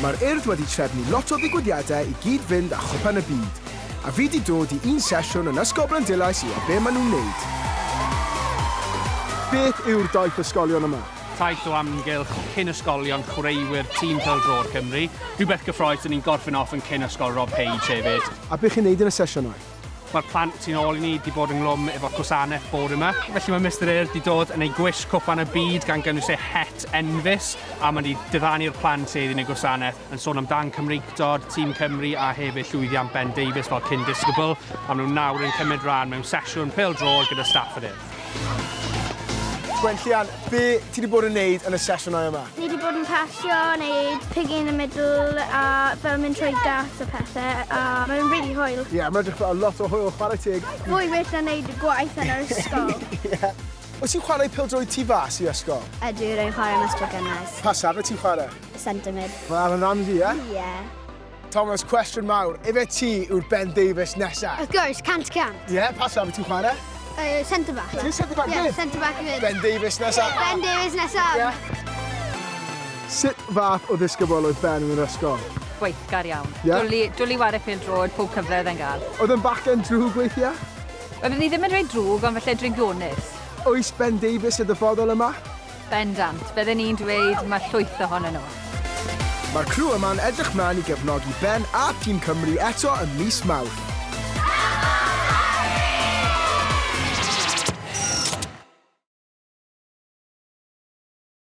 Mae'r Urdd wedi trefnu lot o ddigwyddiadau i gyd-fynd â Chwpan y Byd, a fi 'di dod i un sesiwn yn Ysgol Bryndulais i weld be maen nhw'n wneud. Beth yw'r daith ysgolion yma? Taith o amgylch cyn ysgolion chwaraewyr tîm pêl-droed Cymru. Rhywbeth gyffrous, 'dyn ni'n gorffen off yn cyn ysgol Rob Page hefyd. A be chi'n wneud yn y sesiynau? Mae'r plant tu ôl i ni 'di bod ynghlwm efo gwasanaeth bore 'ma. Felly mae Mister Urdd 'di dod yn ei gwisg Cwpan y Byd gan gynnwys ei het enfys a mae 'di diddanu'r plant heddi yn ei gwasanaeth yn sôn amdan Cymreictod, Tîm Cymru a hefyd llwyddiant Ben Davies fel cyn-disgybl a maen nhw nawr yn cymryd rhan mewn sesiwn pêl-droed gyda staff yr Urdd. Gwenllian, be ti 'di bod yn neud yn y sesiynau yma? Ni 'di bod yn pasio, neud piggy in the middle a fel mynd trwy darts a pethe a mae'n rili hwyl. Ie, mae'n edrych fel lot o hwyl, chwarae teg. Fwy well na neud y gwaith yn yr ysgol. Ie. Wyt ti'n chwarae pêl-droed tu fas i ysgol? Ydw, rwy'n chwarae am Ysgol Gynnes. Pa safle ti'n chwarae? Centre mid. Fel Aaron Ramsey, ie? Ie. Thomas, cwestiwn mawr. Ife ti yw'r Ben Davies nesa? Of course, 100%. Ie, pa safle ti'n chwarae? Centre back. Ti'n centre back Ie, fyd? centre back fyd. Ben Davies nesa. Ben Davies nesa. Ie. Sut fath o ddisgybl oedd Ben yn yr ysgol? Gweithgar iawn. Ie? Dwli, dwli ware pêl-droed pob cyfle oedd e'n gael. Oedd e'n bachgen drwg weithiau? Wel, byddwn i ddim yn dweud drwg, ond falle drygionus. Oes Ben Davies y dyfodol yma? Bendant. Bydden i'n dweud mae llwyth ohonyn nhw. Mae'r criw yma'n edrych mlaen i gefnogi Ben a Thîm Cymru eto ym mis Mawrth.